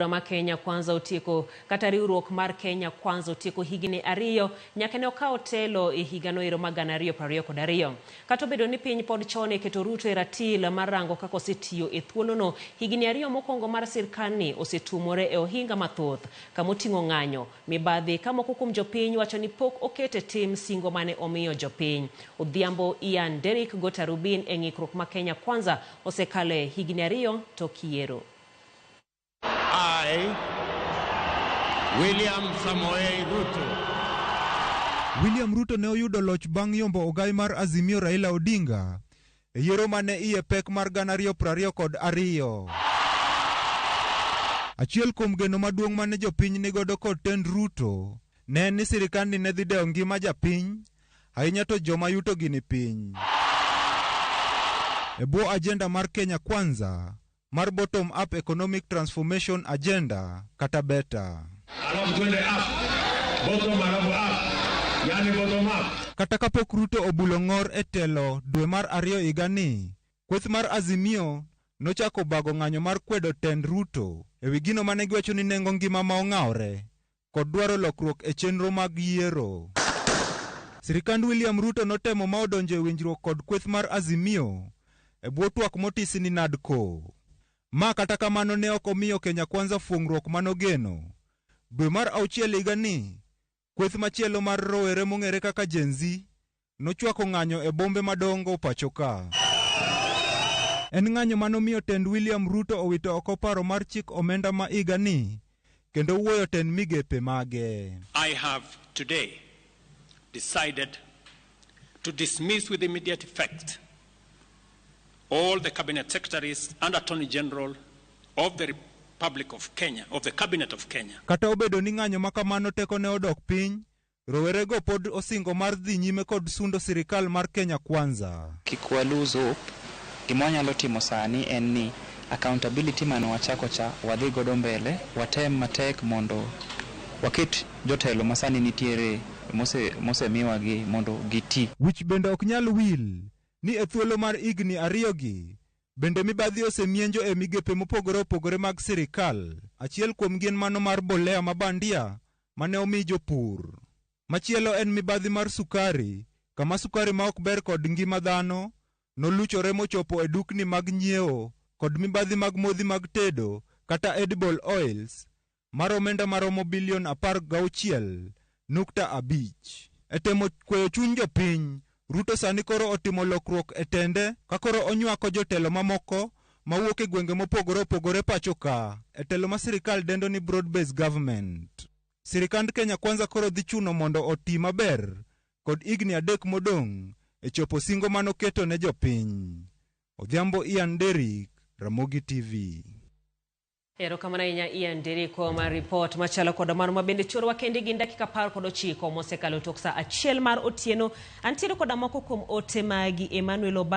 Ma Kenya Kwanza otieko kata riwruok mar Kenya Kwanza otieko higni 2 nyaka ne okaw telo e higano ero mag 2022. Kata obedo ni piny pod chon e keto Ruto e ratil mar rango kaka osetiyo e thuolono, higni 2 mokwongo mar sirkandni osetumore e ohinga mathoth kamoting'o ng'anyo, mibadhi ka moko kuom jopiny wacho ni pok okete tim singo mane omiyo jopiny. Odhiambo Ian Derrick go tarubin e ng'ikruok ma Kenya Kwanza osekale higni 2 tok yiero. I, William Samoei Ruto. William Ruto ne oyudo loch bang' yombo ogai mar Azimio Raila Odinga e yiero mane iye pek mar 2022. Achiel kuom geno maduong' mane jopiny nigodo kod tend Ruto ne en ni sirikandni ne dhi dewo ngima japiny, ahinya to joma yutogi ni piny. E bwo agenda mar Kenya Kwanza mar Bottom Up Economic Transformation Agenda kata BETA. Alafu twende up. Bottom alafu up. Yani bottom up. Kata kapok Ruto obulo ng'or e telo dwe mar 2 higani, kweth mar Azimio nochako bago ng'anyo mar kwedo tend Ruto ewi gino mane giwacho ni nengo ngima ma ong'awre kod dwaro lokruok e chenro mag yiero. Sirikand William Ruto notemo ma odonjo e winjruok kod kweth mar Azimio e bwo twak motisi ni NADCO. Ma kata kamano ne ok omiyo Kenya Kwanza fuong'ruok manogeno. Dwe mar 6 higani, kweth machielo mar rowere mong'ere kaka Gen Z nochwako ng'anyo e bombe madongo pacho ka. En ng'anyo manomiyo tend William Ruto owito oko paro mar chik omenda ma higani kendo wuoyo tend migepe mage. I have today decided to dismiss with immediate effect all the cabinet secretaries and attorney general of the Republic of Kenya, of the Cabinet of Kenya. Kata obedo ni ng'anyo ma kamano teko ne odok piny, rowerego pod osingo mar dhi nyime kod sundo sirikal mar Kenya Kwanza. Kik wa lose hope. Gima wanyalo timo sani en ni accountability mane wachako cha wadhi godo mbele, watem matek mondo waket jotelo masani nitiere mosemiwagi mondo giti. Wich bende ok nyal wil ni e thuolo mar higni 2 gi bende mibadhi osemienjo e migepe mopogore opogore mag sirikal. Achiel kuomgi en mano mar bolea ma bandia mane omi jopur. Machielo en mibadhi mar sukari, kama sukari ma ok ber kod ngima dhano noluchore mochopo e dukni mag nyiewo kod mibadhi mag modhi mag tedo kata edible oils mar omenda maromo bilion 16.5. E temo kweyo chuny jopiny, Ruto sani koro otimo lokruok e tende ka koro onywako jotelo mamoko mawuok e gwenge mopogore opogore pacho ka e telo ma sirikal dendo ni broad based government. Sirikand Kenya Kwanza koro dhi chuno mondo oti maber kod higni 3 modong' e chopo singo manoketo ne jopiny. Odhiambo Ian Derrick, Ramogi TV. Erokamano ahinya Ian Derrick mar report machalo koda mano ma bende choro wakende gin dakika 19 mosekalo tok saa 1 mar otieno. Antiere koda moko kuom ote magi Emmanuel Oban.